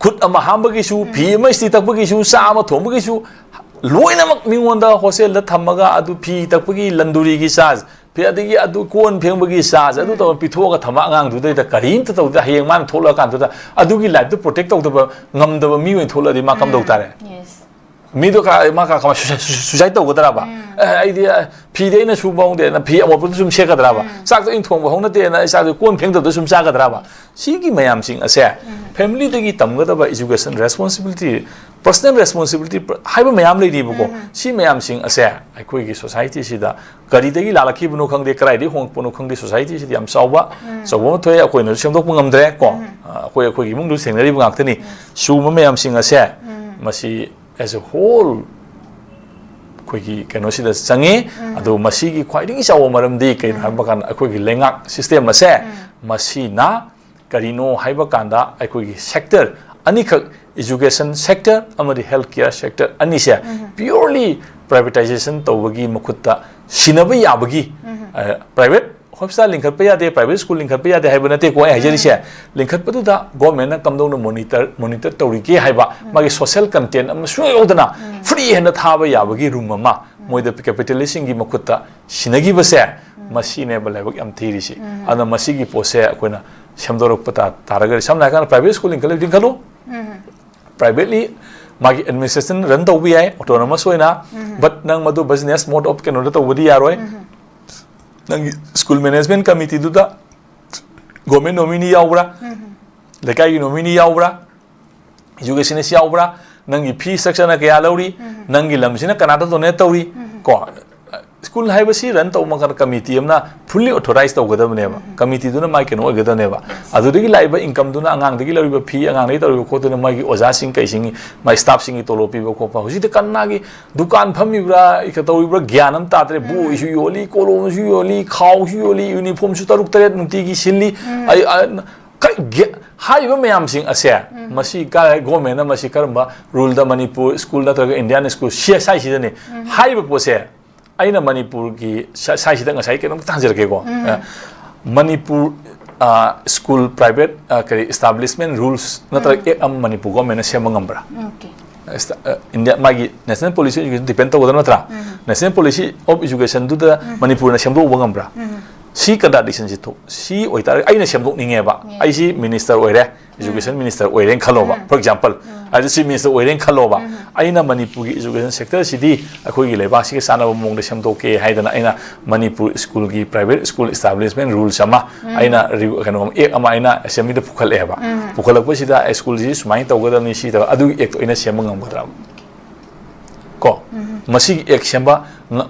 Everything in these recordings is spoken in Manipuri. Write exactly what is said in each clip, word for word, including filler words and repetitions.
ꯈꯨꯠ ꯑꯃ ꯍꯥꯝꯕꯒꯤꯁꯨ, ꯐꯤ ꯑꯃ ꯏꯁꯇꯤ ꯇꯛꯄꯒꯤꯁꯨ, ꯆꯥ ꯑꯃ ꯊꯣꯡꯕꯒꯤꯁꯨ, ꯂꯣꯏꯅꯃꯛ ꯃꯤꯉꯣꯟꯗ ꯍꯣꯁꯇꯦꯜꯗ ꯊꯝꯃꯒ ꯑꯗꯨ ꯐꯤ ꯇꯛꯄꯒꯤ ꯂꯟꯗꯨꯔꯤꯒꯤ ꯆꯥꯔꯖ, ꯐꯤ ꯑꯗꯒꯤ ꯑꯗꯨ ꯀꯣꯟ ꯐꯦꯡꯕꯒꯤ ꯆꯥꯔꯖ, ꯑꯗꯨ ꯇꯧꯔ ꯄꯤꯊꯣꯛꯑꯒ ꯊꯝꯃ ꯑꯉꯥꯡꯗꯨꯗꯩꯗ ꯀꯔꯤꯝꯇ ꯇꯧꯗꯦ꯫ ꯍꯌꯦꯡ ꯃꯥꯅ ꯊꯣꯛꯂꯛꯑꯀꯥꯟꯗꯨꯗ ꯑꯗꯨꯒꯤ ꯂꯥꯏꯐꯇꯨ ꯄ꯭ꯔꯣꯇꯦꯛ ꯇꯧꯗꯕ ꯉꯝꯗꯕ ꯃꯤ ꯑꯣꯏꯅ ꯊꯣꯛꯂꯛꯑꯗꯤ ꯃꯥ ꯀꯝꯗꯧ ꯇꯥꯔꯦ? Yes. ꯃꯤꯗꯣ ꯀ- ꯃꯥ ꯀ- ꯀꯃꯥꯏ ꯁꯨꯁꯥꯏꯠ ꯇꯧꯒꯗ꯭ꯔꯕ? ꯑꯦ, ꯑꯩꯗꯤ ꯑ, ꯐꯤꯗꯤ ꯑꯩꯅ ꯁꯨꯕ ꯍꯧꯗꯦꯅ ꯐꯤ ꯑꯃꯣꯠꯄꯗꯨ ꯁꯨꯝ ꯁꯦꯠꯀꯗ꯭ꯔꯕ? ꯆꯥꯛꯇꯣ ꯑꯩꯅ ꯊꯣꯡꯕ ꯍꯧꯅꯗꯦꯅ ꯏꯆꯥꯗꯣ ꯀꯣꯟ ꯐꯦꯡꯗꯕꯗ ꯁꯨꯝ ꯆꯥꯒꯗ꯭ꯔꯕ? ꯁꯤꯒꯤ ꯃꯌꯥꯝꯁꯤꯡ ꯑꯁꯦ ꯐꯦꯃꯤꯂꯤꯗꯒꯤ ꯇꯝꯒꯗꯕ ꯏꯖꯨꯀꯦꯁꯟ ꯔꯦꯁꯄꯣꯟꯁꯤꯕꯤꯂꯤꯇꯤ, ꯄꯔꯁꯣꯅꯦꯜ ꯔꯦꯁꯄꯣꯟꯁꯤꯕꯤꯂꯤꯇꯤ ꯍꯥꯏꯕ ꯃꯌꯥꯝ ꯂꯩꯔꯤꯕꯀꯣ꯫ ꯁꯤ ꯃꯌꯥꯝꯁꯤꯡ ꯑꯁꯦ ꯑꯩꯈꯣꯏꯒꯤ ꯁꯣꯁꯥꯏꯇꯤꯁꯤꯗ ꯀꯔꯤꯗꯒꯤ ꯂꯥꯛꯂꯛꯈꯤꯕꯅꯣ ꯈꯪꯗꯦ, ꯀꯗꯥꯏꯗꯒꯤ ꯍꯣꯡꯂꯛꯄꯅꯣ ꯈꯪꯗꯦ, ꯁꯣꯁꯥꯏꯇꯤꯁꯤꯗꯤ ꯌꯥꯝ ꯆꯥꯎꯕ, ꯑꯆꯧꯕ ꯑꯃ ꯊꯣꯛꯑꯦ, ꯑꯩꯈꯣꯏꯅꯁꯨ ꯁꯦꯝꯗꯣꯛꯄ ꯉꯝꯗ꯭ꯔꯦ ꯀꯣ꯫ ꯑ, ꯑꯩꯈꯣꯏ ꯑꯩꯈꯣꯏꯒꯤ ꯏꯃꯨꯡꯗꯁꯨ ꯊꯦꯡꯅꯔꯤꯕ ꯉꯥꯛꯇꯅꯤ꯫ ꯁꯤꯒꯨꯝꯕ ꯃꯌꯥꯝꯁꯤꯡ ꯑꯁꯦ ꯃꯁꯤ as a whole ꯑꯩꯈꯣꯏꯒꯤ ꯀꯩꯅꯣꯁꯤꯗ ꯆꯪꯉꯤ꯫ ꯑꯗꯣ ꯃꯁꯤꯒꯤ ꯈ꯭ꯋꯥꯏꯗꯒꯤ ꯆꯥꯎꯕ ꯃꯔꯝꯗꯤ ꯀꯩꯅꯣ ꯍꯥꯏꯕ ꯀꯥꯟꯗ ꯑꯩꯈꯣꯏꯒꯤ ꯂꯩꯉꯥꯛ ꯁꯤꯁꯇꯦꯝ ꯑꯁꯦ ꯃꯁꯤꯅ ꯀꯔꯤꯅꯣ ꯍꯥꯏꯕ ꯀꯥꯟꯗ ꯑꯩꯈꯣꯏꯒꯤ ꯁꯦꯛꯇꯔ ꯑꯅꯤꯈꯛ, ꯏꯖꯨꯀꯦꯁꯟ ꯁꯦꯛꯇꯔ ꯑꯃꯗꯤ ꯍꯦꯜꯊ ꯀꯤꯌꯔ ꯁꯦꯛꯇꯔ ꯑꯅꯤꯁꯦ ꯄꯤꯌꯣꯔꯂꯤ ꯄ꯭ꯔꯥꯏꯚꯦꯇꯥꯏꯖꯦꯁꯟ ꯇꯧꯕꯒꯤ ꯃꯈꯨꯠꯇ ꯁꯤꯟꯅꯕ ꯌꯥꯕꯒꯤ, ꯄ꯭ꯔꯥꯏꯚꯦꯠ ꯍꯣꯁꯄꯤꯇꯥꯜ ꯂꯤꯡꯈꯠꯄ ꯌꯥꯗꯦ, ꯄ꯭ꯔꯥꯏꯚꯦꯠ ꯁ꯭ꯀꯨꯜ ꯂꯤꯡꯈꯠꯄ ꯌꯥꯗꯦ ꯍꯥꯏꯕ ꯅꯠꯇꯦꯀꯣ ꯑꯩ ꯍꯥꯏꯖꯔꯤꯁꯦ꯫ ꯂꯤꯡꯈꯠꯄꯗꯨꯗ ꯒꯣꯔꯃꯦꯟꯅ ꯀꯝꯗꯧꯅ ꯃꯣꯅꯤꯇꯔ ꯃꯣꯅꯤꯇꯔ ꯇꯧꯔꯤꯒꯦ ꯍꯥꯏꯕ, ꯃꯥꯒꯤ ꯁꯣꯁꯤꯌꯦꯜ ꯀꯟꯇꯦꯟ ꯑꯃ ꯁꯨꯡꯌꯥꯎ ꯌꯥꯎꯗꯅ ꯐ꯭ꯔꯤ ꯍꯦꯟꯗ ꯊꯥꯕ ꯌꯥꯕꯒꯤ ꯔꯨꯝ ꯑꯃ ꯃꯣꯏꯗ ꯀꯦꯄꯤꯇꯦꯂꯤꯁꯁꯤꯡꯒꯤ ꯃꯈꯨꯠꯇ ꯁꯤꯟꯅꯈꯤꯕꯁꯦ, ꯃꯁꯤꯅꯦꯕ ꯂꯥꯏꯕꯛ ꯌꯥꯝ ꯊꯤꯔꯤꯁꯤ꯫ ꯑꯗꯨꯅ ꯃꯁꯤꯒꯤ ꯄꯣꯠꯁꯦ ꯑꯩꯈꯣꯏꯅ ꯁꯦꯝꯗꯣꯔꯛꯄ ꯇꯥ- ꯇꯥꯔꯒꯗꯤ, ꯁꯝꯅ ꯍꯥꯏꯔꯀꯥꯟꯗ ꯄ꯭ꯔꯥꯏꯚꯦꯠ ꯁ꯭ꯀꯨꯜ ꯂꯤꯡꯈꯠꯂ ꯂꯤꯡꯈꯠꯂꯨ, ꯄ꯭ꯔꯥꯏꯚꯦꯠꯂꯤ ꯃꯥꯒꯤ ꯑꯦꯗꯃꯤꯅꯤꯁꯇ꯭ꯔꯦꯁꯟ ꯔꯟ ꯇꯧꯕ ꯌꯥꯏ ꯑꯣꯇꯣꯅꯣꯃꯁ ꯑꯣꯏꯅ, ꯕꯠ ꯅꯪ ꯃꯗꯨ ꯕꯤꯖꯤꯅꯦꯁ ꯃꯣꯗ ꯑꯣꯐ ꯀꯩꯅꯣꯗ ꯇꯧꯕꯗꯤ ꯌꯥꯔꯣꯏ꯫ ꯅꯪꯒꯤ ꯁ꯭ꯀꯨꯜ ꯃꯦꯅꯦꯖꯃꯦꯟ ꯀꯃꯤꯇꯤꯗꯨꯗ ꯒꯣꯔꯃꯦꯟ ꯅꯣꯃꯤꯅꯤ ꯌꯥꯎꯕ꯭ꯔꯥ, ꯂꯩꯀꯥꯏꯒꯤ ꯅꯣꯃꯤꯅꯤ ꯌꯥꯎꯕ꯭ꯔꯥ, ꯏꯖꯨꯀꯦꯁꯅꯤꯁ ꯌꯥꯎꯕ꯭ꯔꯥ, ꯅꯪꯒꯤ ꯐꯤ ꯁ꯭ꯇ꯭ꯔꯛꯆꯔꯅ ꯀꯌꯥ ꯂꯧꯔꯤ, ꯅꯪꯒꯤ ꯂꯝꯁꯤꯅ ꯀꯅꯥꯗ ꯗꯣꯅꯦꯠ ꯇꯧꯔꯤ, ꯀꯣ꯫ ꯁ꯭ꯀꯨꯜ ꯍꯥꯏꯕꯁꯤ ꯔꯟ ꯇꯧꯕ ꯃꯇꯝꯗ ꯀꯃꯤꯇꯤ ꯑꯃꯅ ꯐꯨꯜꯂꯤ ꯑꯣꯊꯣꯔꯥꯏꯖ ꯇꯧꯒꯗꯕꯅꯦꯕ꯫ ꯀꯃꯤꯇꯤꯗꯨꯅ ꯃꯥꯏ ꯀꯩꯅꯣ ꯑꯣꯏꯒꯗꯕꯅꯦꯕ꯫ ꯑꯗꯨꯗꯒꯤ ꯂꯥꯛꯏꯕ ꯏꯟꯀꯝꯗꯨꯅ, ꯑꯉꯥꯡꯗꯒꯤ ꯂꯧꯔꯤꯕ ꯐꯤ, ꯑꯉꯥꯡꯗꯒꯤ ꯇꯧꯔꯤꯕ ꯈꯣꯠꯇꯨꯅ ꯃꯥꯒꯤ ꯑꯣꯖꯥꯁꯤꯡ ꯀꯩꯁꯤꯡꯒꯤ, ꯃꯥꯏ ꯁ꯭ꯇꯥꯐꯁꯤꯡꯒꯤ ꯇꯣꯂꯣꯞ ꯄꯤꯕ ꯈꯣꯠꯄ꯫ ꯍꯧꯖꯤꯛꯇꯤ ꯀꯅꯥꯒꯤ ꯗꯨꯀꯥꯟ ꯐꯝꯃꯤꯕ꯭ꯔꯥ, ꯀ- ꯇꯧꯔꯤꯕ꯭ꯔꯥ ꯒ꯭ꯌꯥꯟ ꯑꯃ ꯇꯥꯗ꯭ꯔꯦ꯫ ꯕꯣꯏꯁꯨ ꯌꯣꯜꯂꯤ, ꯀꯣꯂꯣꯝꯁꯨ ꯌꯣꯜꯂꯤ, ꯈꯥꯎꯁꯨ ꯌꯣꯜꯂꯤ, ꯌꯨꯅꯤꯐꯣꯔꯝꯁꯨ ꯇꯔꯨꯛ ꯇꯔꯦꯠ ꯅꯨꯡꯇꯤꯒꯤ ꯁꯤꯜꯂꯤ꯫ ꯑꯩ, ꯑ, ꯀ- ꯒ꯭ꯌꯥ- ꯍꯥꯏꯔꯤꯕ ꯃꯌꯥꯝꯁꯤꯡ ꯑꯁꯦ ꯃꯁꯤ ꯀ- ꯒꯣꯔꯃꯦꯟꯅ ꯃꯁꯤ ꯀꯔꯝꯕ ꯔꯨꯜꯗ ꯃꯅꯤꯄꯨꯔ ꯁ꯭ꯀꯨꯜ ꯅꯠꯇ꯭ꯔꯒ ꯏꯟꯗꯤꯌꯥꯟ ꯁ꯭ꯀꯨꯜ ꯁꯤ ꯑꯦꯁ ꯑꯥꯏ ꯁꯤꯗꯅꯤ ꯍꯥꯏꯔꯤꯕ ꯄꯣꯠꯁꯦ? ꯑꯩꯅ ꯃꯅꯤꯄꯨꯔꯒꯤ ꯁ- ꯁꯥꯏꯁꯤꯗ ꯉꯁꯥꯏ ꯀꯩꯅꯣꯝꯇ ꯍꯟꯖꯔꯛꯀꯦꯀꯣ꯫ ꯑ, ꯃꯅꯤꯄꯨꯔ ꯁ꯭ꯀꯨꯜ ꯄ꯭ꯔꯥꯏꯚꯦꯠ ꯀꯔꯤ ꯏꯁꯇꯥꯕ꯭ꯂꯤꯁꯃꯦꯟ ꯔꯨꯜꯁ ꯅꯠꯇ꯭ꯔꯒ ꯑꯦꯛ ꯑꯃ ꯃꯅꯤꯄꯨꯔ ꯒꯣꯔꯃꯦꯟꯅ ꯁꯦꯝꯕ ꯉꯝꯕ꯭ꯔꯥ? Okay. ꯏꯟꯗꯤꯌꯥ ꯃꯥꯒꯤ ꯅꯦꯁꯅꯦꯜ ꯄꯣꯂꯤꯁꯤ ꯑꯣꯟ ꯏꯖꯨꯀꯦꯁꯟ ꯗꯤꯄꯦꯟ ꯇꯧꯒꯗꯕ ꯅꯠꯇ꯭ꯔꯥ? ꯅꯦꯁꯅꯦꯜ ꯄꯣꯂꯤꯁꯤ ꯑꯣꯐ ꯏꯖꯨꯀꯦꯁꯟꯗꯨꯗ ꯃꯅꯤꯄꯨꯔꯅ ꯁꯦꯝꯗꯣꯛꯎꯕ ꯉꯝꯕ꯭ꯔꯥ? ꯁꯤ ꯀꯟꯇ꯭ꯔꯥꯗꯤꯛꯁꯟꯁꯤ ꯊꯣꯛ ꯁꯤ ꯑꯣꯏꯇꯥꯔꯗꯤ ꯑꯩꯅ ꯁꯦꯝꯗꯣꯛꯅꯤꯡꯉꯦꯕ꯫ Yeah. ꯑꯩꯁꯤ ꯃꯤꯅꯤꯁꯇꯔ ꯑꯣꯏꯔꯦ, ꯏꯖꯨꯀꯦꯁꯟ ꯃꯤꯅꯤꯁꯇꯔ ꯑꯣꯏꯔꯦꯅ ꯈꯜꯂꯣꯕ, for example꯫ ꯑꯗ ꯆꯤꯐ ꯃꯤꯅꯤꯁꯇꯔ ꯑꯣꯏꯔꯦꯅ ꯈꯜꯂꯣꯕ꯫ ꯑꯩꯅ ꯃꯅꯤꯄꯨꯔꯒꯤ ꯏꯖꯨꯀꯦꯁꯟ ꯁꯦꯛꯇꯔꯁꯤꯗꯤ ꯑꯩꯈꯣꯏꯒꯤ ꯂꯩꯕꯥꯛꯁꯤꯒ ꯆꯥꯟꯅꯕ ꯃꯑꯣꯡꯗ ꯁꯦꯝꯗꯣꯛꯀꯦ ꯍꯥꯏꯗꯅ ꯑꯩꯅ ꯃꯅꯤꯄꯨꯔ ꯁ꯭ꯀꯨꯜꯒꯤ ꯄ꯭ꯔꯥꯏꯚꯦꯠ ꯁ꯭ꯀꯨꯜ ꯏꯁꯇꯥꯕ꯭ꯂꯤꯁꯃꯦꯟ ꯔꯨꯜꯁ ꯑꯃ ꯑꯩꯅ ꯀꯩꯅꯣ ꯑꯦꯛ ꯑꯃ ꯑꯩꯅ ꯑꯦꯁꯦꯝꯕ꯭ꯂꯤꯗ ꯄꯨꯈꯠꯂꯛꯑꯦꯕ꯫ ꯄꯨꯈꯠꯂꯛꯄꯁꯤꯗ ꯁ꯭ꯀꯨꯜꯁꯤ ꯁꯨꯃꯥꯏꯅ ꯇꯧꯒꯗꯕꯅꯤ, ꯁꯤ ꯇꯧ ꯑꯗꯨꯒꯤ ꯑꯦꯛꯇꯣ ꯑꯩꯅ ꯁꯦꯝꯕ ꯉꯝꯒꯗ꯭ꯔꯕ? ꯀꯣ ꯃꯁꯤꯒꯤ ꯑꯦꯛ ꯁꯦꯝꯕ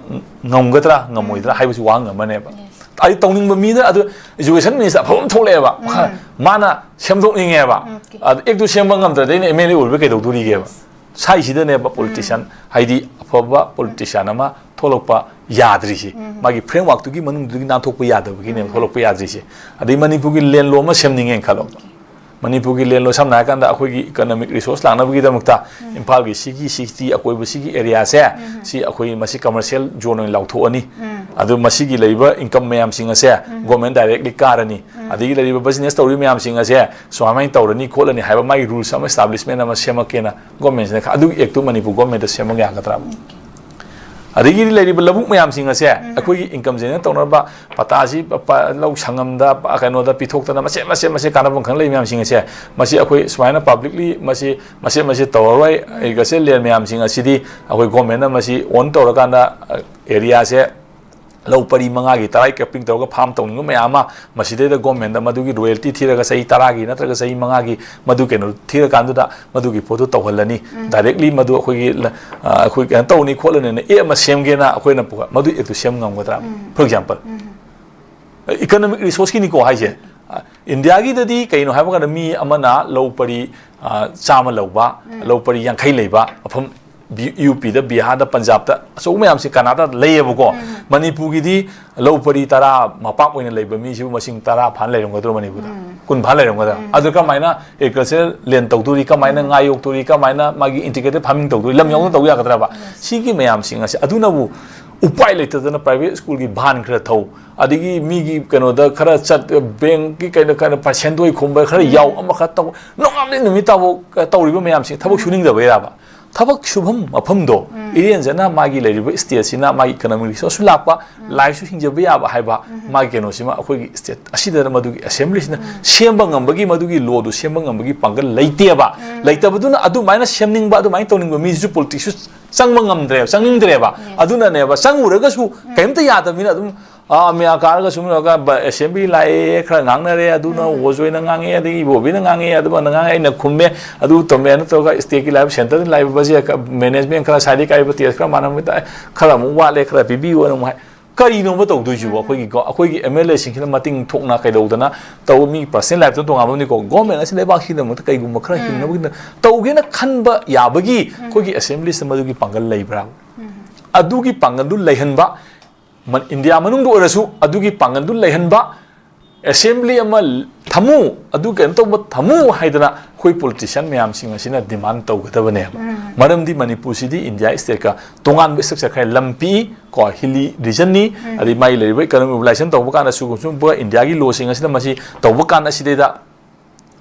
ꯉꯝꯒꯗ꯭ꯔꯥ ꯉꯝꯃꯣꯏꯗ꯭ꯔꯥ ꯍꯥꯏꯕꯁꯤ ꯋꯥꯍꯪ ꯑꯃꯅꯦꯕ꯫ ꯑꯩ ꯇꯧꯅꯤꯡꯕ ꯃꯤꯗ ꯑꯗꯨ ꯏꯖꯨꯀꯦꯁꯟ ꯃꯤꯅꯤꯁꯇꯔ ꯑꯐꯕ ꯑꯃ ꯊꯣꯛꯂꯛꯑꯦꯕ, ꯃꯥꯅ ꯁꯦꯝꯗꯣꯛꯅꯤꯡꯉꯦꯕ꯫ ꯑꯗꯨ ꯑꯦꯛꯇꯨ ꯁꯦꯝꯕ ꯉꯝꯗ꯭ꯔꯗꯤ ꯑꯩꯅ ꯑꯦꯝ ꯑꯦꯜ ꯑꯦ ꯑꯣꯏꯔꯨꯕ ꯀꯩꯗꯧꯗꯣꯔꯤꯒꯦꯕ? ꯁꯥꯏꯁꯤꯗꯅꯦꯕ ꯄꯣꯂꯤꯇꯤꯁꯤꯌꯥꯟ ꯍꯥꯏꯗꯤ ꯑꯐꯕ ꯄꯣꯂꯤꯇꯤꯁꯤꯌꯥꯟ ꯑꯃ ꯊꯣꯛꯂꯛꯄ ꯌꯥꯗ꯭ꯔꯤꯁꯤ꯫ ꯃꯥꯒꯤ ꯐ꯭ꯔꯦꯝꯋꯥꯔꯛꯇꯨꯒꯤ ꯃꯅꯨꯡꯗꯨꯗꯒꯤ ꯅꯥꯟꯊꯣꯛꯄ ꯌꯥꯗꯕꯒꯤꯅꯦꯕ ꯊꯣꯛꯂꯛꯄ ꯌꯥꯗ꯭ꯔꯤꯁꯦ꯫ ꯑꯗꯩ ꯃꯅꯤꯄꯨꯔꯒꯤ ꯂꯦꯟꯂꯣ ꯑꯃ ꯁꯦꯝꯅꯤꯡꯉꯦꯅ ꯈꯜꯂꯣ꯫ ꯃꯅꯤꯄꯨꯔꯒꯤ ꯂꯦꯟꯂꯣ ꯁꯝꯅ ꯍꯥꯏꯔꯀꯥꯟꯗ ꯑꯩꯈꯣꯏꯒꯤ ꯏꯀꯣꯅꯣꯃꯤꯛ ꯔꯤꯁꯣꯔꯁ ꯂꯥꯛꯅꯕꯒꯤꯗꯃꯛꯇ ꯏꯝꯐꯥꯜꯒꯤ ꯁꯤꯒꯤ ꯁꯤꯇꯤ ꯑꯀꯣꯏꯕ ꯁꯤꯒꯤ ꯑꯦꯔꯤꯌꯥꯁꯦ ꯁꯤ ꯑꯩꯈꯣꯏ ꯃꯁꯤ ꯀꯃꯔꯁꯤꯌꯦꯜ ꯖꯣꯟ ꯑꯣꯏꯅ ꯂꯥꯎꯊꯣꯛꯑꯅꯤ꯫ ꯑꯗꯨ ꯃꯁꯤꯒꯤ ꯂꯩꯔꯤꯕ ꯏꯟꯀꯝ ꯃꯌꯥꯝꯁꯤꯡ ꯑꯁꯦ ꯒꯣꯔꯃꯦꯟ ꯗꯥꯏꯔꯦꯛꯂꯤ ꯀꯥꯔꯅꯤ꯫ ꯑꯗꯒꯤ ꯂꯩꯔꯤꯕ ꯕꯤꯖꯤꯅꯦꯁ ꯇꯧꯔꯤ ꯃꯌꯥꯝꯁꯤꯡ ꯑꯁꯦ ꯁꯨꯃꯥꯏꯅ ꯇꯧꯔꯅꯤ ꯈꯣꯠꯂꯅꯤ ꯍꯥꯏꯕ ꯃꯥꯒꯤ ꯔꯨꯜꯁ ꯑꯃ, ꯏꯁꯇꯥꯕ꯭ꯂꯤꯁꯃꯦꯟ ꯑꯃ ꯁꯦꯝꯃꯛꯀꯦꯅ ꯒꯣꯔꯃꯦꯟꯁꯤꯅ ꯈ-, ꯑꯗꯨꯒꯤ ꯑꯦꯛꯇꯨ ꯃꯅꯤꯄꯨꯔ ꯒꯣꯔꯃꯦꯟꯗ ꯁꯦꯝꯕ ꯌꯥꯒꯗ꯭ꯔꯥ? ꯑꯗꯒꯤꯗꯤ ꯂꯩꯔꯤꯕ ꯂꯧꯕꯨꯛ ꯃꯌꯥꯝꯁꯤꯡ ꯑꯁꯦ ꯑꯩꯈꯣꯏꯒꯤ ꯏꯟꯀꯝ ꯖꯦꯅꯦꯔꯦꯠ ꯇꯧꯅꯕ ꯄꯇꯥꯁꯤ ꯄ-, ꯄ-, ꯂꯧ ꯁꯪꯉꯝꯗ ꯄ-, ꯀꯩꯅꯣꯗ ꯄꯤꯊꯣꯛꯇꯅ ꯃꯆꯦꯠ ꯃꯆꯦꯠ ꯃꯆꯦꯠ ꯀꯥꯟꯅꯐꯝ ꯈꯪꯗ ꯂꯩ ꯃꯌꯥꯝꯁꯤꯡ ꯑꯁꯦ ꯃꯁꯤ ꯑꯩꯈꯣꯏ ꯁꯨꯃꯥꯏꯅ ꯄꯕ꯭ꯂꯤꯛꯂꯤ ꯃꯁꯤ ꯃꯆꯦꯠ ꯃꯆꯦꯠ ꯇꯧꯔꯔꯣꯏ꯫ ꯑꯦꯒ꯭ꯔꯤꯀꯜꯆꯔ ꯂꯦꯟ ꯃꯌꯥꯝꯁꯤꯡ ꯑꯁꯤꯗꯤ ꯑꯩꯈꯣꯏ ꯒꯣꯔꯃꯦꯟꯅ ꯃꯁꯤ ꯑꯣꯟ ꯇꯧꯔꯀꯥꯟꯗ ꯑꯦꯔꯤꯌꯥꯁꯦ ꯂꯧ ꯄꯔꯤ ꯃꯉꯥꯒꯤ ꯇꯔꯥꯒꯤ ꯀꯦꯄꯤꯡ ꯇꯧꯔꯒ ꯐꯥꯔꯝ ꯇꯧꯅꯤꯡꯕ ꯃꯌꯥꯝ ꯑꯃ ꯃꯁꯤꯗꯩꯗ ꯒꯣꯔꯃꯦꯟꯗ ꯃꯗꯨꯒꯤ ꯔꯣꯌꯦꯜꯇꯤ ꯊꯤꯔꯒ ꯆꯍꯤ ꯇꯔꯥꯒꯤ ꯅꯠꯇ꯭ꯔꯒ ꯆꯍꯤ ꯃꯉꯥꯒꯤ ꯃꯗꯨ ꯀꯩꯅꯣ ꯊꯤꯔꯀꯥꯟꯗꯨꯗ ꯃꯗꯨꯒꯤ ꯄꯣꯠꯇꯨ ꯇꯧꯍꯜꯂꯅꯤ꯫ ꯗꯥꯏꯔꯦꯛꯂꯤ ꯃꯗꯨ ꯑꯩꯈꯣꯏꯒꯤ ꯂ-, ꯑ, ꯑꯩꯈꯣꯏ ꯀꯩꯅꯣ ꯇꯧꯅꯤ ꯈꯣꯠꯂꯅꯤꯅ ꯑꯦ ꯑꯃ ꯁꯦꯝꯒꯦꯅ ꯑꯩꯈꯣꯏꯅ ꯄꯨ-, ꯃꯗꯨ ꯑꯦꯛꯇꯨ ꯁꯦꯝ ꯉꯝꯒꯗ꯭ꯔꯥ? For example, ꯏꯀꯣꯅꯣꯃꯤꯛ ꯔꯤꯁꯣꯔꯁꯀꯤꯅꯤꯀꯣ ꯍꯥꯏꯁꯦ꯫ ꯑ, ꯏꯟꯗꯤꯌꯥꯒꯤꯗꯗꯤ ꯀꯩꯅꯣ ꯍꯥꯏꯕ ꯀꯥꯟꯗ ꯃꯤ ꯑꯃꯅ ꯂꯧ ꯄꯔꯤ, ꯑ, ꯆꯥꯝꯃ ꯂꯧꯕ, ꯂꯧ ꯄꯔꯤ ꯌꯥꯡꯈꯩ ꯂꯩꯕ ꯃꯐꯝ ꯕꯤ-, ꯌꯨ ꯄꯤꯗ, ꯕꯤꯍꯥꯔꯗ, ꯄꯟꯖꯥꯕꯇ ꯑꯆꯧꯕ ꯃꯌꯥꯝꯁꯤ ꯀꯔꯅꯥꯇꯀꯥꯗ ꯂꯩꯌꯦꯕꯀꯣ꯫ ꯃꯅꯤꯄꯨꯔꯒꯤꯗꯤ ꯂꯧ ꯄꯔꯤ ꯇꯔꯥ ꯃꯄꯥꯛ ꯑꯣꯏꯅ ꯂꯩꯕ ꯃꯤꯁꯤꯕꯨ ꯃꯁꯤꯡ ꯇꯔꯥ ꯐꯥꯅ ꯂꯩꯔꯝꯒꯗ꯭ꯔꯣ ꯃꯅꯤꯄꯨꯔꯗ? ꯀꯨꯟ ꯐꯥꯅ ꯂꯩꯔꯝꯒꯗ꯭ꯔꯥ? ꯑꯗꯨ ꯀꯃꯥꯏꯅ ꯑꯦꯒ꯭ꯔꯤꯀꯜꯆꯔ ꯂꯦꯟ ꯇꯧꯗꯣꯔꯤ? ꯀꯃꯥꯏꯅ ꯉꯥ ꯌꯣꯛꯇꯣꯔꯤ? ꯀꯃꯥꯏꯅ ꯃꯥꯒꯤ ꯏꯟꯇꯤꯒ꯭ꯔꯦꯇꯦꯠ ꯐꯥꯔꯃꯤꯡ ꯇꯧꯗꯣꯔꯤ? ꯂꯝ ꯌꯥꯎꯅ ꯇꯧ ꯌꯥꯒꯗ꯭ꯔꯕ? ꯁꯤꯒꯤ ꯃꯌꯥꯝꯁꯤꯡ ꯑꯁꯦ ꯑꯗꯨꯅꯕꯨ ꯎꯄꯥꯏ ꯂꯩꯇꯗꯅ private schoolꯒꯤ ꯚꯥꯟ ꯈꯔ ꯊꯧ, ꯑꯗꯒꯤ ꯃꯤꯒꯤ ꯀꯩꯅꯣꯗ ꯈꯔ ꯆꯠ, bankꯀꯤ ꯀꯩꯅꯣ ꯈꯔ ꯁꯦꯟꯗꯣꯏ ꯈꯣꯝꯕ ꯈꯔ ꯌꯥꯎ, ꯑꯃꯈꯛ ꯇꯧ, ꯅꯣꯡꯉꯥꯟꯕꯗꯩ ꯅꯨꯃꯤꯠ ꯇꯥꯕꯧ ꯇꯧꯔꯤꯕ ꯃꯌꯥꯝꯁꯤ ꯊꯕꯛ ꯁꯨꯅꯤꯡꯗꯕꯩꯔꯕ? ꯊꯕꯛ ꯁꯨꯐꯝ ꯃꯐꯝꯗꯣ ꯏꯔꯦꯟꯖꯅ ꯃꯥꯒꯤ ꯂꯩꯔꯤꯕ stateꯁꯤꯅ ꯃꯥꯒꯤ economic resourceꯁꯨ ꯂꯥꯛꯄ, ꯂꯥꯏꯔꯤꯛꯁꯨ ꯍꯤꯡꯖꯕ ꯌꯥꯕ ꯍꯥꯏꯕ ꯃꯥꯒꯤ ꯀꯩꯅꯣꯁꯤꯃ ꯑꯩꯈꯣꯏꯒꯤ state ꯑꯁꯤꯗ ꯃꯗꯨꯒꯤ assemblyꯁꯤꯅ ꯁꯦꯝꯕ ꯉꯝꯕꯒꯤ, ꯃꯗꯨꯒꯤ lawꯗꯨ ꯁꯦꯝꯕ ꯉꯝꯕꯒꯤ ꯄꯥꯡꯒꯜ ꯂꯩꯇꯦꯕ꯫ ꯂꯩꯇꯕꯗꯨꯅ ꯑꯗꯨꯃꯥꯏꯅ ꯁꯦꯝꯅꯤꯡꯕ, ꯑꯗꯨꯃꯥꯏꯅ ꯇꯧꯅꯤꯡꯕ ꯃꯤꯁꯨ politicsꯁꯨ ꯆꯪꯕ ꯉꯝꯗ꯭ꯔꯦꯕ, ꯆꯪꯅꯤꯡꯗ꯭ꯔꯦꯕ꯫ ꯑꯗꯨꯅꯅꯦꯕ, ꯆꯪꯉꯨꯔꯒꯁꯨ ꯀꯩꯝꯇ ꯌꯥꯗꯕꯅꯤꯅ ꯑꯗꯨꯝ, ꯑꯥ, ꯑꯃꯦꯔꯤꯀꯥꯒ ꯁꯨꯝ ꯌꯧꯔꯒ ꯕ-, assembly ꯂꯥꯛꯑꯦ, ꯈꯔ ꯉꯥꯡꯅꯔꯦ, ꯑꯗꯨꯅ ꯑꯣꯖꯣꯏꯅ ꯉꯥꯡꯉꯦ, ꯑꯗꯒꯤ ꯏꯕꯣꯕꯤꯅ ꯉꯥꯡꯉꯦ, ꯑꯗꯨꯃꯅ ꯉꯥꯡꯉꯦ, ꯑꯩꯅ ꯈꯨꯝꯃꯦ, ꯑꯗꯨ ꯇꯧꯃꯦ, ꯑꯗꯨ ꯇꯧꯔꯒ stateꯀꯤ ꯂꯥꯛꯏꯕ, centreꯗ ꯂꯥꯛꯏꯕ budget ꯈꯔ, management ꯈꯔ, ꯁꯥꯏꯗꯒꯤ ꯀꯥꯏꯕ tax ꯈꯔ ꯃꯥꯟꯅꯕ ꯇꯥꯏ, ꯈꯔ ꯑꯃꯨꯛ ꯋꯥꯠꯂꯦ, ꯈꯔ ꯄꯤꯕꯤꯌꯨꯅ ꯑꯃꯨꯛ ꯍꯥꯏ꯫ ꯀꯔꯤꯅꯣꯕ ꯇꯧꯗꯣꯏꯁꯤꯕꯣ? ꯑꯩꯈꯣꯏꯒꯤꯀꯣ, ꯑꯩꯈꯣꯏꯒꯤ MLAꯁꯤꯡꯁꯤꯅ ꯃꯇꯤꯡ ꯊꯣꯛꯅ ꯀꯩꯗꯧꯗꯅ ꯇꯧ, ꯃꯤ personal lifeꯇ ꯇꯣꯉꯥꯟꯕ ꯑꯃꯅꯤꯀꯣ, government ꯑꯁꯤ ꯂꯩꯕꯥꯛꯁꯤꯒꯤꯗꯃꯛꯇ ꯀꯩꯒꯨꯝꯕ ꯈꯔ ꯍꯤꯡꯅꯕꯒꯤꯗꯃꯛꯇ ꯇꯧꯒꯦꯅ ꯈꯟꯕ ꯌꯥꯕꯒꯤ ꯑꯩꯈꯣꯏꯒꯤ assemblyꯁꯤꯗ ꯃꯗꯨꯒꯤ ꯄꯥꯡꯒꯜ ꯂꯩꯕ꯭ꯔꯥ? ꯑꯗꯨꯒꯤ ꯄꯥꯡꯒꯜꯗꯨ ꯂꯩꯍꯟꯕ, ꯃ-, ꯏꯟꯗꯤꯌꯥ ꯃꯅꯨꯡꯗ ꯑꯣꯏꯔꯁꯨ ꯑꯗꯨꯒꯤ ꯄꯥꯡꯒꯜꯗꯨ ꯂꯩꯍꯟꯕ, assembly ꯑꯃ ꯊꯝꯃꯨ, ꯑꯗꯨ ꯀꯩꯅꯣ ꯇꯧꯕ ꯊꯝꯃꯨ ꯍꯥꯏꯗꯅ ꯑꯩꯈꯣꯏ politician ꯃꯌꯥꯝꯁꯤꯡ ꯑꯁꯤꯅ demand ꯇꯧꯒꯗꯕꯅꯦꯕ꯫ ꯃꯔꯝꯗꯤ ꯃꯅꯤꯄꯨꯔꯁꯤꯗꯤ ꯏꯟꯗꯤꯌꯥ stateꯀ ꯇꯣꯉꯥꯟꯕ structure ꯈꯔ, ꯂꯝ ꯄꯤꯛꯏ ꯀꯣ, hilly regionꯅꯤ, ꯑꯗꯩ ꯃꯥꯒꯤ ꯂꯩꯔꯤꯕ economic mobilization ꯇꯧꯕ ꯀꯥꯟꯗ ꯁꯤꯒꯨꯝꯕ ꯁꯤꯒꯨꯝꯕ ꯏꯟꯗꯤꯌꯥꯒꯤ lawꯁꯤꯡ ꯑꯁꯤꯅ ꯃꯁꯤ ꯇꯧꯕ ꯀꯥꯟꯗ ꯁꯤꯗꯩꯗ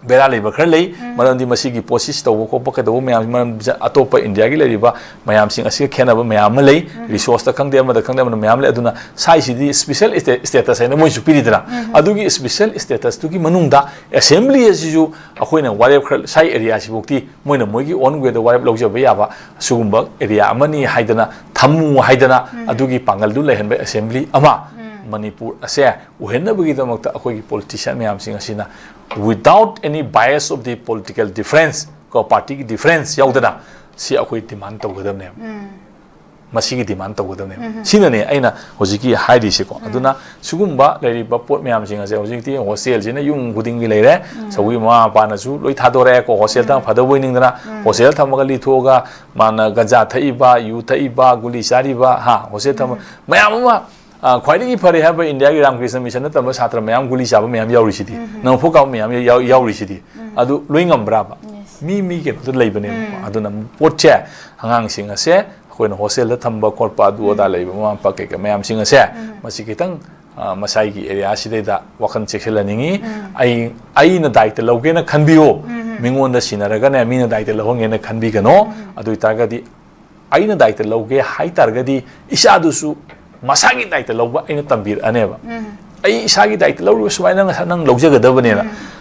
ꯕꯦꯔꯥ ꯂꯩꯕ ꯈꯔ ꯂꯩ꯫ ꯃꯔꯝꯗꯤ ꯃꯁꯤꯒꯤ ꯄꯣꯠꯁꯤ ꯇꯧꯕ ꯈꯣꯠꯄ ꯀꯩꯗꯧꯕ ꯃꯌꯥꯝ, ꯃꯔꯝ ꯑꯇꯣꯞꯄ ꯏꯟꯗꯤꯌꯥꯒꯤ ꯂꯩꯔꯤꯕ ꯃꯌꯥꯝꯁꯤꯡ ꯑꯁꯤꯒ ꯈꯦꯠꯅꯕ ꯃꯌꯥꯝ ꯑꯃ ꯂꯩ꯫ Resourceꯇ ꯈꯪꯗꯦ, ꯑꯃꯗ ꯈꯪꯗꯦ, ꯑꯃꯗ ꯃꯌꯥꯝ ꯂꯩ꯫ ꯑꯗꯨꯅ ꯁꯥꯏꯁꯤꯗꯤ special state-, status ꯍꯥꯏꯅ ꯃꯣꯏꯁꯨ ꯄꯤꯔꯤꯗꯅ, ꯑꯗꯨꯒꯤ special statusꯇꯨꯒꯤ ꯃꯅꯨꯡꯗ assembly ꯑꯁꯤꯁꯨ ꯑꯩꯈꯣꯏꯅ ꯋꯥꯔꯦꯞ ꯈꯔ, ꯁꯥꯏ areaꯁꯤꯐꯥꯎꯗꯤ ꯃꯣꯏꯅ ꯃꯣꯏꯒꯤ own wayꯗ ꯋꯥꯔꯦꯞ ꯂꯧꯖꯕ ꯌꯥꯕ ꯁꯤꯒꯨꯝꯕ area ꯑꯃꯅꯤ ꯍꯥꯏꯗꯅ ꯊꯝꯃꯨ ꯍꯥꯏꯗꯅ ꯑꯗꯨꯒꯤ ꯄꯥꯡꯒꯜꯗꯨ ꯂꯩꯍꯟꯕ assembly ꯑꯃ ꯃꯅꯤꯄꯨꯔ ꯑꯁꯦ ꯑꯣꯏꯍꯟꯅꯕꯒꯤꯗꯃꯛꯇ ꯑꯩꯈꯣꯏꯒꯤ politician ꯃꯌꯥꯝꯁꯤꯡ ꯑꯁꯤꯅ without any bias of the political difference, ꯀꯣ, partyꯒꯤ difference ꯌꯥꯎꯗꯅ ꯁꯤ ꯑꯩꯈꯣꯏ demand ꯇꯧꯒꯗꯕꯅꯦꯕ꯫ ꯃꯁꯤꯒꯤ demand ꯇꯧꯒꯗꯕꯅꯦꯕ꯫ ꯁꯤꯅꯅꯦ ꯑꯩꯅ ꯍꯧꯖꯤꯛꯀꯤ ꯍꯥꯏꯔꯤꯁꯤꯀꯣ꯫ ꯑꯗꯨꯅ ꯁꯤꯒꯨꯝꯕ ꯂꯩꯔꯤꯕ ꯄꯣꯠ ꯃꯌꯥꯝꯁꯤꯡ ꯑꯁꯦ ꯍꯧꯖꯤꯛꯇꯤ hostelꯁꯤꯅ ꯌꯨꯝ ꯈꯨꯗꯤꯡꯒꯤ ꯂꯩꯔꯦ꯫ ꯁꯧꯒꯤ ꯃꯃꯥ ꯃꯄꯥꯅꯁꯨ ꯂꯣꯏ ꯊꯥꯗꯣꯔꯛꯑꯦꯀꯣ꯫ Hostel ꯇꯪ ꯐꯗꯧꯕ ꯑꯣꯏꯅꯤꯡꯗꯅ hostel ꯊꯝꯃꯒ ꯂꯤꯊꯣꯛꯑꯒ ꯃꯥꯅ ꯒꯟꯖꯥ ꯊꯛꯏꯕ, ꯌꯨ ꯊꯛꯏꯕ, ꯒꯨꯂꯤ ꯆꯥꯔꯤꯕ, ꯍꯥ, hostel ꯊꯝꯕ ꯃꯌꯥꯝ ꯑꯃ, ꯑ, ꯈ꯭ꯋꯥꯏꯗꯒꯤ ꯐꯔꯦ ꯍꯥꯏꯕ ꯏꯟꯗꯤꯌꯥꯒꯤ ꯔꯥꯃꯀ꯭ꯔꯤꯁꯅ ꯃꯤꯁꯟꯅ ꯇꯝꯕ ꯁꯥꯇ꯭ꯔ ꯃꯌꯥꯝ ꯒꯨꯂꯤ ꯆꯥꯕ ꯃꯌꯥꯝ ꯌꯥꯎꯔꯤꯁꯤꯗꯤ, ꯅꯝꯐꯨ ꯀꯥꯕ ꯃꯌꯥꯝ ꯌꯥꯎ-, ꯌꯥꯎꯔꯤꯁꯤꯗꯤ, ꯑꯗꯨ ꯂꯣꯏ ꯉꯝꯕ꯭ꯔꯥꯕ? ꯃꯤ, ꯃꯤ ꯀꯩꯅꯣꯗ ꯂꯩꯕꯅꯦꯕꯀꯣ꯫ ꯑꯗꯨꯅ ꯄꯣꯠꯁꯦ, ꯑꯉꯥꯡꯁꯤꯡ ꯑꯁꯦ ꯑꯩꯈꯣꯏꯅ ꯍꯣꯁꯇꯦꯜꯗ ꯊꯝꯕ ꯈꯣꯠꯄ ꯑꯗꯨ ꯑꯗꯥ ꯎꯝ꯫ ꯂꯩꯕ ꯃꯃꯥ ꯃꯄꯥ ꯀꯩꯀꯩ ꯃꯌꯥꯝꯁꯤꯡ ꯑꯁꯦ ꯎꯝ꯫ ꯃꯁꯤ ꯈꯤꯇꯪ, ꯑ, ꯃꯁꯥꯒꯤ ꯑꯦꯔꯤꯌꯥꯁꯤꯗꯩꯗ ꯋꯥꯈꯜ ꯆꯦꯛꯁꯤꯜꯍꯟꯅꯤꯡꯉꯤ꯫ ꯎꯝ꯫ ꯑꯩ, ꯑꯩꯅ ꯗꯥꯏꯇ ꯂꯧꯒꯦꯅ ꯈꯟꯕꯤꯌꯨ꯫ ꯎꯝ꯫ ꯃꯤꯉꯣꯟꯗ ꯁꯤꯟꯅꯔꯒꯅꯦ ꯃꯤꯅ ꯗꯥꯏꯇ ꯂꯧꯍꯟꯒꯦꯅ ꯈꯟꯕꯤꯒꯅꯣ꯫ ꯎꯝ꯫ ꯑꯗꯨ ꯑꯣꯏꯇꯥꯔꯒꯗꯤ ꯑꯩꯅ ꯗꯥꯏꯇ ꯂꯧꯒꯦ ꯍꯥꯏ ꯇꯥꯔꯒꯗꯤ ꯏꯆꯥꯗꯨꯁꯨ ꯃꯁꯥꯒꯤ ꯗꯥꯏꯇ ꯂꯧꯕ ꯑꯩꯅ ꯇꯝꯕꯤꯔꯛꯑꯅꯦꯕ꯫ ꯎꯝ꯫ ꯑꯩ ꯏꯁꯥꯒꯤ ꯗꯥꯏꯇ ꯂꯧꯔꯤꯕ ꯁꯨꯃꯥꯏꯅ ꯉꯁꯥꯏ ꯅꯪ ꯂꯧꯖꯒꯗꯕꯅꯦꯅ꯫ ꯎꯝ꯫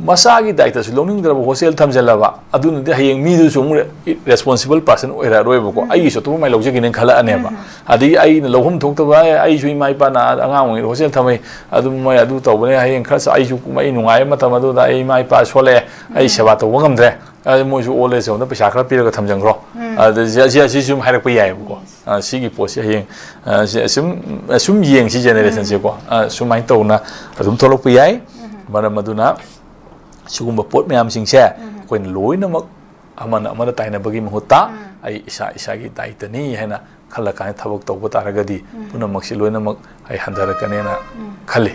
ꯃꯁꯥꯒꯤ ꯗꯥꯏꯇꯁꯨ ꯂꯧꯅꯤꯡꯗ꯭ꯔꯕ ꯍꯣꯁꯇꯦꯜ ꯊꯝꯖꯤꯜꯂꯕ, ꯑꯗꯨꯅꯗꯤ ꯍꯌꯦꯡ ꯃꯤꯗꯨꯁꯨ ꯑꯃꯨꯛ ꯔꯦ-, ꯔꯦꯁꯄꯣꯟꯁꯤꯕꯜ ꯄꯥꯔꯁꯟ ꯑꯣꯏꯔꯛꯑꯔꯣꯏꯕꯀꯣ꯫ ꯎꯝ꯫ ꯑꯩꯒꯤꯁꯨ ꯑꯇꯣꯞꯄ ꯃꯥꯏ ꯂꯧꯖꯒꯦꯅ ꯈꯜꯂꯛꯑꯅꯦꯕ꯫ ꯎꯝ꯫ ꯑꯗꯒꯤ ꯑꯩꯅ ꯂꯧꯐꯝ ꯊꯣꯛꯇꯕ, "ꯑꯦ, ꯑꯩꯁꯨ ꯏꯃꯥ ꯏꯄꯥꯅ ꯑꯉꯥꯡ ꯑꯣꯏꯔꯤꯉꯩꯗ ꯍꯣꯁꯇꯦꯜ ꯊꯝꯃꯦ, ꯑꯗꯨꯝ ꯃꯣꯏ ꯑꯗꯨ ꯇꯧꯕꯅꯦ, ꯍꯌꯦꯡ ꯈꯔ ꯆ-, ꯑꯩꯁꯨ ꯑꯩ ꯅꯨꯡꯉꯥꯏꯕ ꯃꯇꯝ ꯑꯗꯨꯗ ꯑꯩ ꯏꯃꯥ ꯏꯄꯥ ꯁꯣꯜꯂꯛꯑꯦ, ꯑꯩ ꯎꯝ꯫ ꯁꯦꯕꯥ ꯇꯧꯕ ꯉꯝꯗ꯭ꯔꯦ, ꯑꯗꯨ ꯃꯣꯏꯁꯨ ꯑꯣꯜ ꯑꯦꯖ ꯍꯣꯝꯗ ꯄꯩꯁꯥ ꯈꯔ ꯄꯤꯔꯒ ꯊꯝꯖꯟꯈ꯭ꯔꯣ"꯫ ꯎꯝ꯫ ꯑꯗ ꯁꯤ, ꯁꯤ, ꯁꯤꯁꯨ ꯑꯗꯨꯝ ꯍꯥꯏꯔꯛꯄ ꯌꯥꯏꯑꯕꯀꯣ꯫ Yes꯫ ꯑ, ꯁꯤꯒꯤ ꯄꯣꯠꯁꯦ ꯍꯌꯦꯡ, ꯑ, ꯁꯤ ꯑꯁꯨꯝ, ꯑꯁꯨꯝ ꯌꯦꯡꯁꯤ ꯖꯦꯅꯦꯔꯦꯁꯟꯁꯦꯀꯣ꯫ ꯎꯝ꯫ ꯑ, ꯁꯨꯃꯥꯏꯅ ꯇꯧꯅ ꯑꯗꯨꯝ ꯊꯣꯛꯂꯛꯄ ꯌꯥꯏ꯫ ꯎꯝ꯫ ꯃꯔꯝ ꯑꯗꯨꯅ ꯁꯤꯒꯨꯝꯕ ꯄꯣꯠ ꯃꯌꯥꯝꯁꯤꯡꯁꯦ ꯎꯝ꯫ ꯑꯩꯈꯣꯏꯅ ꯂꯣꯏꯅꯃꯛ ꯑꯃꯅ ꯑꯃꯗ ꯇꯥꯏꯅꯕꯒꯤ ꯃꯍꯨꯠꯇ ꯎꯝ꯫ ꯑꯩ ꯏꯁꯥ ꯏꯁꯥꯒꯤ ꯗꯥꯏꯇꯅꯤ ꯍꯥꯏꯅ ꯈꯜꯂ ꯀꯥꯟꯗ ꯊꯕꯛ ꯇꯧꯕ ꯇꯥꯔꯒꯗꯤ ꯎꯝ꯫ ꯄꯨꯝꯅꯃꯛꯁꯤ ꯂꯣꯏꯅꯃꯛ ꯑꯩ ꯍꯟꯊꯔꯛꯀꯅꯦꯅ ꯎꯝ꯫ ꯈꯜꯂꯤ꯫